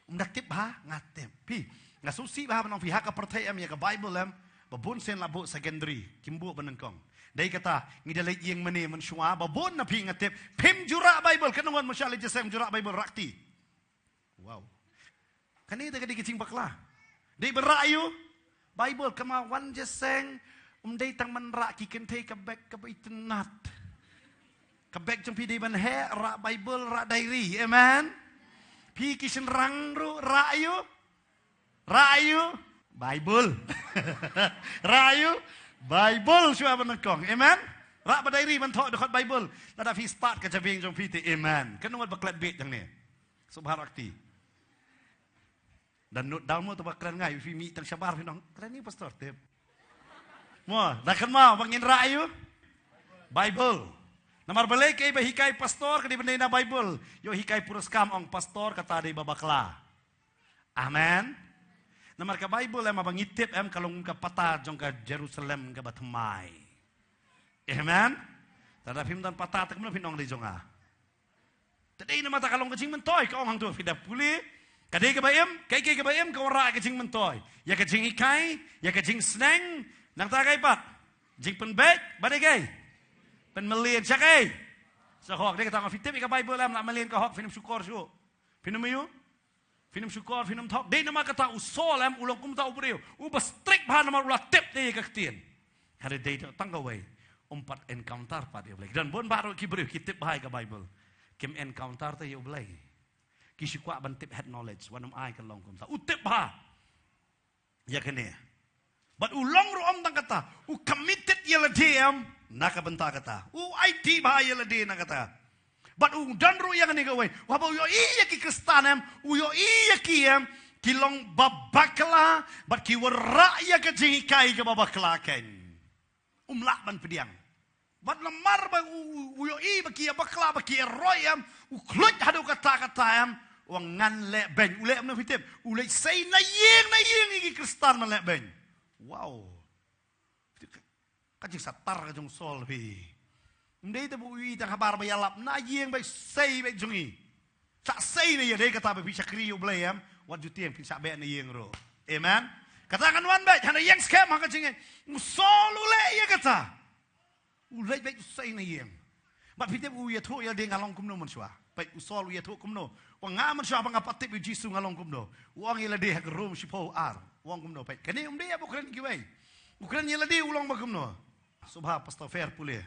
Um da tip bha, nga tip. Phi, nga sngewsih bha ban ong phi ha ka pyrthei em ïa ka Bible em. Ba bun sien la buh secondary, kim buh ba nyngkong. Dei kata, ngi da leit ïing mane mynshuwa, ba bun na phi nga tip. Phim ju rah Bible, kane ngan mynshuwa leit jingïaseng ju rah Bible rah kti. Wow. Kane da ka dei ka jingbakla. Dei ba rah ïa u Bible, kynmaw wan jingïaseng, um dei tang ban rah ki kynthei ka bek kaba itynnat. Ka bek jong phi dei ban heh, rah Bible, rah diary. Amen. Phi ki shynrang ruh rah ïa u. Rah ïa u Bible. Rah ïa u Bible shuwa ban nyngkong. Amen. Rah ba diary ban thoh dkhot Bible. Lada phi start ka jabieng jong phi te. Amen. Kano wat ba klet bit jong ne. Subharakti. Dan note down mo, to ba kren ngai, phi mih tang shabar phi nong. Kren ni pastor tip. Mo, da kynmaw ba ngin rah ïa u Bible. Namar balei kaei ba hikai pastor ka dei ban dei na Bible. Ïoh hikai pura skam ong pastor kata dei ba bakla. Amen. Namar ka Bible em ba ngi tip em ka long ka pata jong ka Jerusalem kaba thymmai. Amen. Lada phim don pata te kumno phin ong dei jong nga. Te dei namar ta ka long ka jingmyntoi ka ong hangto phi da pule. Ka dei kaba im, kaei kaei kaba im ka wanrah ka jingmyntoi. Ïa ka jinghikai, ïa ka jingsneng, nangta kaei pat. Jingpynbeit, ba dei kaei. Pynmlien sha kaei. Sha hok, dei kata nga phi tip ïa ka Bible em la mlien ka hok phin ym shukor shuh. Phin ym ïoh. Phin ym shukor, phin ym thok. Dei namar kata u Saul em u long kumta u briew. U ba strict bha namar u la tip te ïa ka ktien. Hynrei dei tang kawei. Um pat encounter pat ïa u Blei. Don bun baroh ki briew ki tip bha ïa ka Bible. Kim encounter te ïa u Blei. Ki shu kwah ban tip head knowledge, wat ym ai ka long kumta. U tip bha ïa kane. Bad u long ruh ym tang kata, u committed ïa lade em na ka bynta kata. U aiti bha ïa lade na kata. Bad u don ruh ïa kane kawei. Haba u ïohi ïa ki Khristan em, u ïohi ïa ki em, ki long ba bakla, bad ki wanrah ïa ka jinghikai kaba bakla kein. Um lah ban pdiang. Bad namar ba u, u, u ïohi ba ki ïa bakla ba ki ïa roi em, u khluit haduh katta katta em, u ong ngan leh beiñ, u leh em na phi tip, u leit sei na ïing na ïing ïa ki Khristan ban leh beiñ. Wow. Ka jingsatar ka jong u Saul phi. Ym dei te ba u ïohi tang habar ba ïalap na ïing bad sei bad jong ngi. Sa sei na ïing, dei kata ba phi shakri ïa u Blei em, wat ju tieng phin sa beh na ïing ruh. Amen. Kata ngan wan bad hana ïeng skhem ha ka jingïeng. U Saul u leh ïa kata. U leit bad u sei na ïing. Bad phi tip u ïathuh ïa lade nga long kumno mynshuwa. Bad u Saul u ïathuh kumno. Wa nga mynshuwa ba nga pat tip ïa u Jisu nga long kumno. U ong ïa lade ha ka Rom shiphew ar. U ong kumno bad. Kane um dei ïa ba u kren kiwei. U kren ïa lade u long ba kumno. Sngewbha Pastor Fer pule.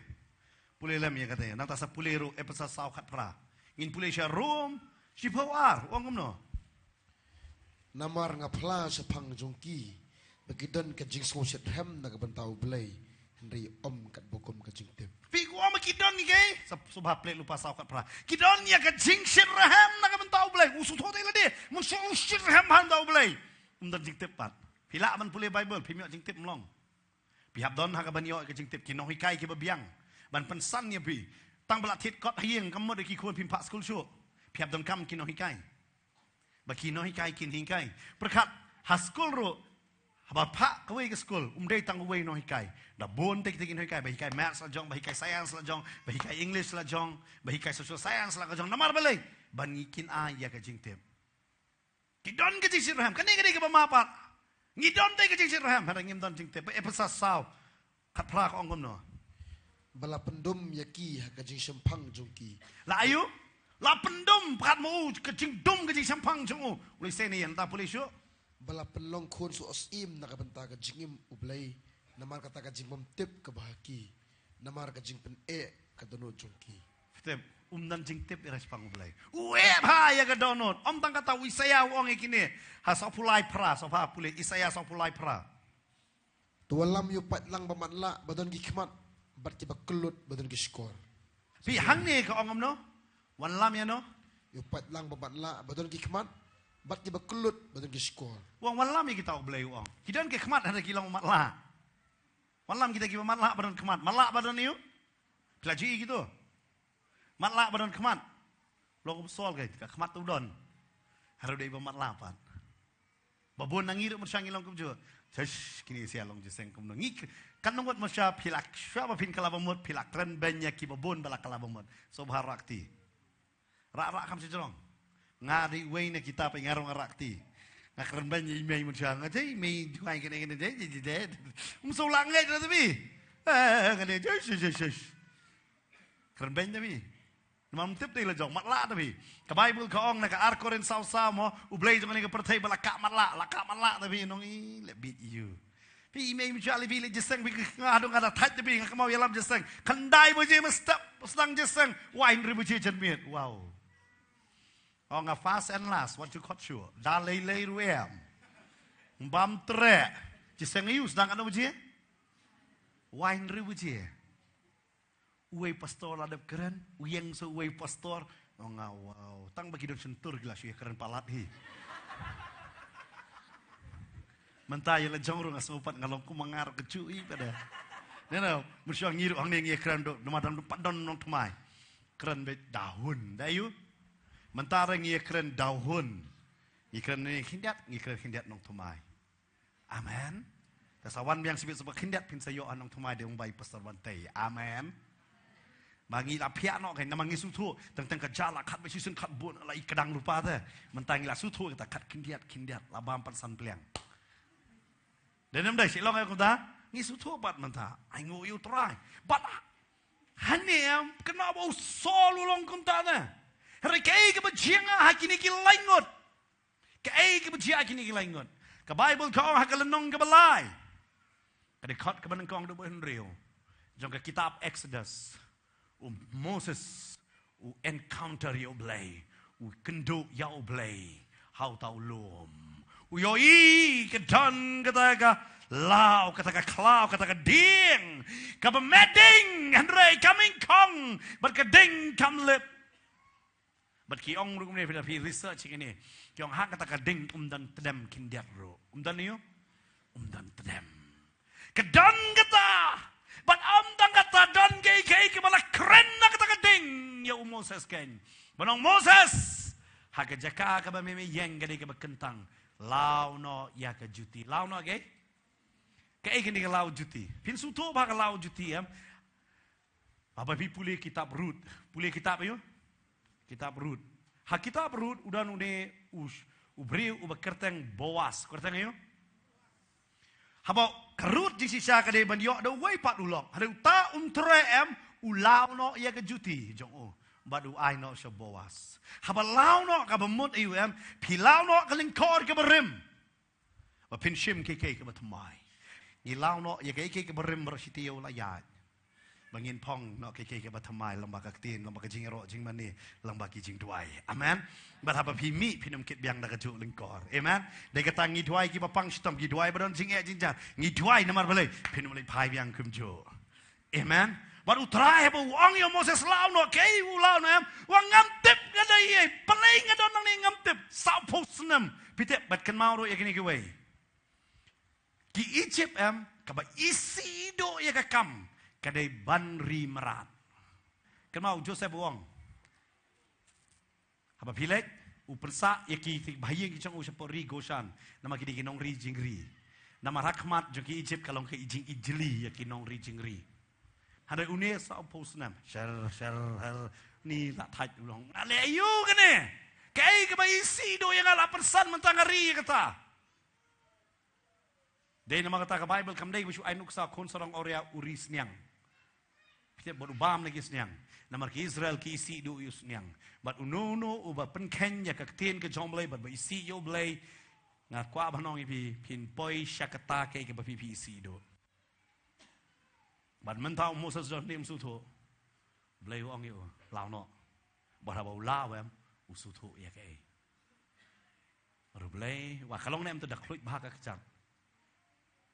Pule lem ïa kata. Nangta sa pule ruh Ephesus saw khatphra. Ngin pule sha Rom shiphew ar. U ong kumno. Namar nga phla shaphang jong ki ba ki don ka jingsngewshitrhem na ka bynta u Blei, hynrei ym katba kum ka jingtip. Phi, u ong ba ki don ïa ka, sa, sngewbha pule Lukas saw khatphra. Ki don ïa ka jingshitrhem na ka bynta u Blei. U sngewthuh te lade, mynshuwa u shitrhem ha ka bynta u Blei. Um don jingtip pat. Phi lah ban pule Bible, phim ïoh jingtip, ym long. Phi hap don ha kaban ïoh ka jingtip, ki nonghikai kiba biang ban pynsan ïa phi. Tang ba la thied kot ha ïing, kam mut ïa ki khun phim phah skul shuh. Phi hap donkam ki nonghikai. Ba ki nonghikai kin hikai. Pyrkhat ha skul ruh, haba phah kawei ka skul, um dei tang uwei nonghikai. Da bun te kita ki nonghikai, ba hikai maths la jong, ba hikai science la jong, ba hikai English la jong, ba hikai social science la ka jong. Namar balei? Ban kin ai ïa ka jingtip. Ki don ka jingshitrhem, kane ka dei kaba ma pat. Ngi don te ka jingshitrhem, hynrei ngim don jingtip. Ba Ephesus saw khatphra ka ong kumno. Ba la pyndum ïa ki ha ka jingshemphang jong ki. La aïu? La pyndum, pyrkhat mo u, ka jingdum ka jingshemphang jong u. U leit sei na ïing, ta pule shuh. Ba la pynlong khun shu syiem na ka bynta ka jingim u Blei. Namar kata ka jingbymtip kaba ha ki. Namar ka jingpyneh ka dohnud jong ki. Tip, um don jingtip ïa la ka jingpang U Blei. U eh bha ïa ka dohnud. Ym tang kata, u Isaïah u ong ïa kine. Ha sawphew lai phra, sawphew pule, Isaïah sawphew lai phra. To wallam ïa u paidlang ba matlah ba don ki khmat, bad kiba kyllut ba don ki shkor. Phi, hangne ka ong kumno? Wallam ïa no? Ïa u paidlang ba matlah ba don ki khmat, bad kiba kyllut ba don ki shkor. U ong wallam ïa kita, U Blei u ong. Ki don ki khmat hynrei ki long matlah. Wallam kita kiba matlah ba don khmat. Matlah ba don ïa u. Phi la ju ïohi kito. Matlah ba don khmat. Long u psol ka, ka khmat to don. Haduh dei ba matlah pat. Ba bun na ngi ruh mynshuwa ngi long kumjuh. Tish, kine sha long jingïaseng kumno. Ngi k-, kan nang wat mynshuwa phi la, shuwa ba phin kylla ba mut, phi la kren beiñ ïa kiba bun ba la kylla ba mut. Sngewbha rah kti. Rah, rah kham sha jrong. Nga dei uwei na kita, phi, nga ruh nga rah kti. Nga kren beiñ ïa i mei mynshuwa, nga, "Jai mei, duwai kane kane, jai, jai, jai, jai." Um shu la ngeit na ta phi. Eh, kane, jai, jai, jai, jai. Kren beiñ ta phi. Namar ym tip te la jong, matlah ta phi. Ka Baibl ka ong na ka ar Korinth saw saw mo, U Blei jong kane ka pyrthei ba la kah matlah, la kah matlah ta phi, nong i leh bit ïa u. Phi, i mei i mynshuwa leh phi leit jingïaseng, phi, nga haduh nga da thait ta phi, nga kynmaw ïalam jingïaseng. Khyndai baje mynstep, sdang jingïaseng, wai hynriew baje janmiet. Wow. Ong nga first and last, wat ju khot shuh. Da lei lei ruh em. Bam treh. Jingïaseng ïa u sdang katno baje? Wai hynriew baje. Uwei pastor la dep kren, u ïeng sa uwei pastor. Ong nga, wow, tang ba ki don shyntur ki la shu ïa kren palat hi. Mynta ïa la jong ruh nga sngewpat nga long kum ma nga ruh ka ju i pat de. Ne, ne, mynshuwa ngi ruh hangne ngi ïa kren doh, namar dang pat don nongthymmai. Kren beit da hun, da ïa u. Mynta ruh ngi ïa kren da hun. Ngi kren ne khyndiat, ngi kren khyndiat nongthymmai. Amen. Te sa wan biang shibit sa ba khyndiat phin sa ïoh ha nongthymmai de, ong bai Pastor Bantei. Amen. Ba ngi la phiah noh kein, namar ngi sngewthuh, teng teng ka jaka la khat ba shisien khat bun la i kdang rupa te. Mynta ngi la sngewthuh kata khat khyndiat, khyndiat, la bam pat san pliang. Dei ne ym dei, shu long ïa kumta, ngi sngewthuh pat mynta. Ai nguh ïa U Trai. Bad hangne em, kynmaw ba u Saul u long kumta te. Hynrei kaei kaba jia ha kine ki lai ngut. Kaei kaba jia ha kine ki lai ngut. Ka Baibl ka ong ha ka lynnong kaba lai, ka dkhot kaba nyngkong haduh ba hynriew jong ka kitab Exodus. U Moses u encounter ïa U Blei, u kynduh ïa U Blei ha uta u lum. U ïohi ka don kata ka law, kata ka khlaw, kata ka dieng kaba meh ding, hynrei ka nyngkong bad ka ding kam lip. Bad ki ong ruh kumne, phi da phi research ïa kine. Ki ong ha kata ka ding um don tdem khyndiat ruh. Um don ïa u? Um don tdem. Ka don kata. Bad ym tang kata, don kaei kaei kaba la kren na kata ka ding ïa u Moses kein. Ba ong Moses, ha ka jaka kaba me me ïeng ka dei kaba kyntang. Law noh ïa ka juti. Law noh kaei? Kaei kane ka law juti? Phin sngewthuh ba ka law juti em. Haba phi pule kitab Ruth, pule kitab ïa u? Kitab Ruth. Ha kitab Ruth u don une u, u briew uba kyrteng Boas, kyrteng ïa u? Haba ka Ruth jingshisha ka dei ban ïoh da uwei pat u lok. Hynrei uta um treh em, u law noh ïa ka juti jong u. Bad u ai noh sha Boas. Haba law noh kaba mut ïa u em, phi law noh ka lyngkor kaba rim. Ba phin shim kiei kiei kiba thymmai. Ngi law noh ïa kiei kiei kiba rim baroh shi taïew la ïaid. Ba ngin phong noh kiei kiei kiba thymmai lyngba ka ktien, lyngba ka jingïaroh jingmane, lyngba ki jingduwai. Amen. Bad haba phi mih phin ym kit biang da ka juh lyngkor. Amen. Dei kata ngi duwai kiba pang shitom, ngi duwai ba don jingeh jingjar. Ngi duwai namar balei phin ym leit phai biang kumjuh. Amen. Bad U Trai haba u ong ïa u Moses law noh, kaei u law noh em? U ong ngam tip nga dei ei, balei nga don nangne ngam tip. Sawphew snem. Phi tip, bad kynmaw ruh ïa kine kiwei. Ki Egypt em, kaba isih duh ïa ka kam, ka dei ban ri mrad. Kynmaw u Joseph u ong. Haba phi leit, u pynsah ïa ki, ki bahaïing ki jong u shapoh ri Goshen. Namar ki dei ki nongri jingri. Namar ha khmat jong ki Egypt ka long ka jingijli ïa ki nongri jingri. Hynrei une sawphew snem. Sher, sher, her. Ni la thait u long. Nga leh aïu kane? Kaei kaba isih duh ïa nga la pynsan mynta nga ri ïa kata. Dei namar kata ka Baibl kam dei ba shu ai nuksa khun sarong awria u ri sniang. Phi tip bad u bam na ki sniang. Namar ki Israel ki isih duh ïa u sniang. Bad uno uno uba pynkheiñ ïa ka ktien ka jong U Blei bad ba isih ïa U Blei. Nga kwah ban ong ïa phi, phin poi sha kata kaei kaba phi phi isih duh. Bad mynta u Moses don ne em sngewthuh. Blei u ong ïa u, law noh. Bad haba u law em, u sngewthuh ïa kaei. Bad u Blei, wa ka long ne em te da khluit bha ka kjat.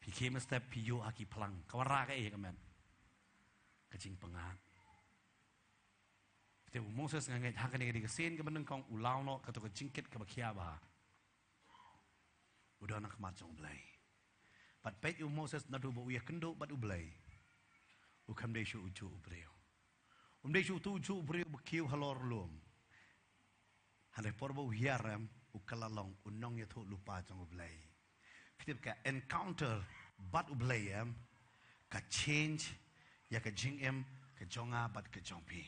Phi khie mynstep phi ïoh ha ki phlang. Ka wanrah kaei ha ka met. Ka jingpyngngad. Te u Moses nga ngeit ha kane ka dei ka sien kaba nyngkong u law noh kato ka jingkit kaba khia bha. U don ha khmat jong u Blei. Bad peit u Moses naduh ba u ïakynduh bad u Blei. U kam dei shuh ujuh u briew. Um dei shuh utu ujuh u briew ba kiew halor lum. Hynrei por ba u hiar em, u kylla long u nongïathuhlypa jong u Blei. Phi tip ka encounter bad u Blei em, ka change ïa ka jingim ka jong nga bad ka jong phi.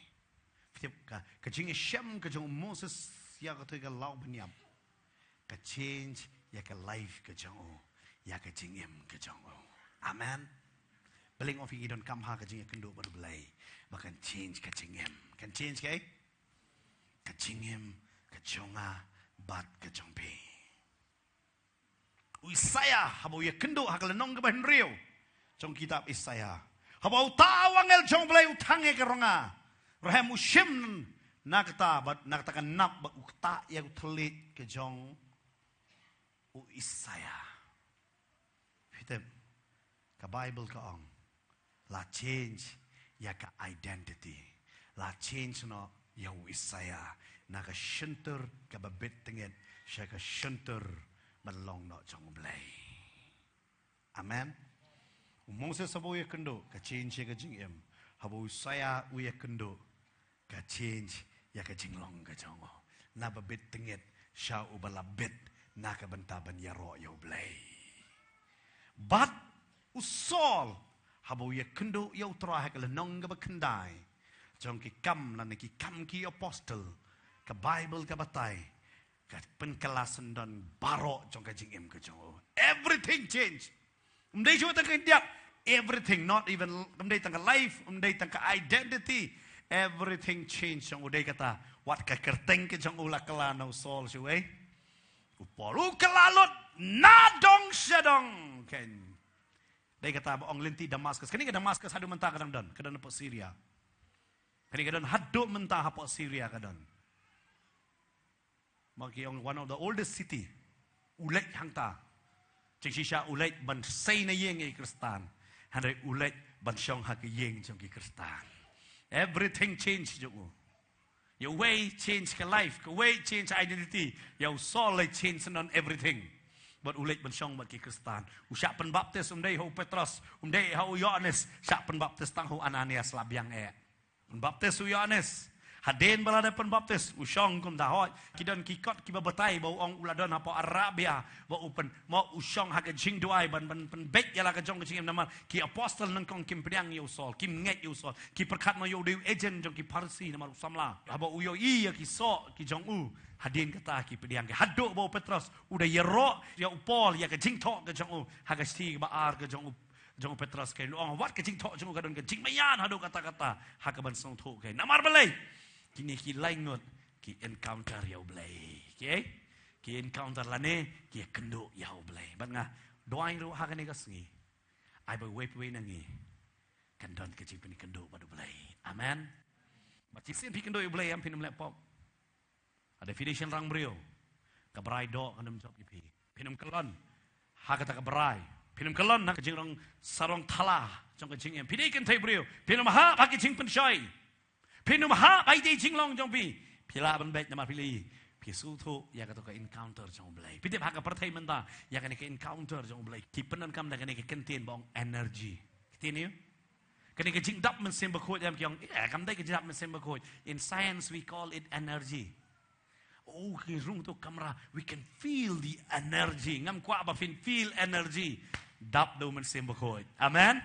Phi tip ka, ka jingïashem ka jong u Moses ïa kato ka law bniap. Ka change ïa ka life ka jong u, ïa ka jingim ka jong u. Amen. Balei nga ong phi ngi donkam ha ka jingïakynduh bad u Blei. Ba kan change ka jingim. Kan change kaei? Ka jingim ka jong nga bad ka jong phi. U Isaïah, haba u ïakynduh ha ka lynnong kaba hynriew jong kitab Isaïah. Haba uta u angel jong u Blei u thang ïa ka rong nga. Ruh em u shim na kata bad na kata ka nap bad u ktah ïa u thylliej ka jong u Isaïah. Phi tip, ka Bible ka ong, la change ïa ka identity. La change noh ïa u Isaïah na ka shyntur kaba bit tyngit sha ka shyntur ban long noh jong u Blei. Amen. U Moses haba u ïakynduh, ka change ïa ka jingim. Haba u Isaïah u ïakynduh, ka change ïa ka jinglong ka jong u. Na ba bit tyngit sha uba la bit na ka bynta ban ïaroh ïa u Blei. Bad u Saul, haba u ïakynduh ïa u Trai ha ka lynnong kaba khyndai jong ki Kam lane ki Kam ki Apostol, ka Bible ka batai, ka pynkylla syndon baroh jong ka jingim ka jong u. Everything change. Um dei shuh tang ka khyndiat. Everything, not even, um dei tang ka life, um dei tang ka identity. Everything change jong u. Dei kata, wat ka kyrteng ka jong u la kylla na u Saul shuh, eh. U Paul u kylla lut na dong sha dong. Kan. Dei kata ba ong lynti Damascus. Kane ka Damascus haduh mynta ka dang don, ka don hapoh Syria. Kane ka don haduh mynta hapoh Syria ka don. Ma ki ong one of the oldest city. U leit hangta. Jingshisha u leit ban sei na ïing ïa ki Khristan. Hynrei u leit ban shong ha ka ïing jong ki Khristan. Everything change jong u. Ïa uwei change ka life, ka wei change identity. Ïa u Saul leit change syndon everything. Bad u leit ban shong bad ki Khristan. U shah pynbaptis, um dei ha u Petros, um dei ha u Ïoannis. Shah pynbaptis tang ha u Ananias la biang eh. Pynbaptis u Ïoannis. Hadien ba la dep pynbaptis, u shong kumta hooid. Ki don ki kot kiba batai ba u ong u la don hapoh Arabia, ba u pyn, mo u shong ha ka jingduwai ban, ban pynbeit ïa la ka jong ka jingim namar ki apostol nyngkong kim pdiang ïa u Saul, kim ngeit ïa u Saul, ki pyrkhat mo ïa u dei u agent jong ki Pharisi namar u samla. Haba u ïohi ïa ki soh ki jong u, hadien kata ki pdiang ki. Haduh ba u Petros u da ïaroh ïa u Paul ïa ka jingthoh ka jong u ha ka shithi ba ar ka jong u jong u Petros, ka ong wat ka jingthoh jong u ka don ka jingmaïan haduh katta katta ha ka ban sngewthuh ka. Namar balei? Kine ki lai ngut ki encounter ïa u Blei. Ki, ki encounter lane ki ïakynduh ïa u Blei. Bad nga duwai ruh ha kane ka sngi, ai ba uwei pa uwei na ngi kan don ka jingpynkynduh bad u Blei. Amen. Bad shisien phi kynduh ïa u Blei em, phin ym leh pop. Lada phi dei shynrang briew, ka brai doh kan ym jop ïa phi. Phin ym kyllon ha kata ka brai. Phin ym kyllon ha ka jingrong sarong thala jong ka jingim. Phi dei kynthei briew, phin ym hap ha ki jingpynshoi. Phin ym hap ha ki jinglong jong phi. Phi lah ban beit namar phi la, phi sngewthuh ïa kato ka encounter jong u Blei. Phi tip ha ka pyrthei mynta, ïa kane ka encounter jong u Blei ki pyndonkam da kane ka kyntien ba ong energy. Ktien ïa kane ka jingdap mynsiem bakhuid, em, ki ong, eh, kam dei ka jingdap mynsiem bakhuid. In science we call it energy. Oh, ki rung to kamra, we can feel the energy. Ngam kwah ba phin feel energy. Dap da u mynsiem bakhuid. Amen.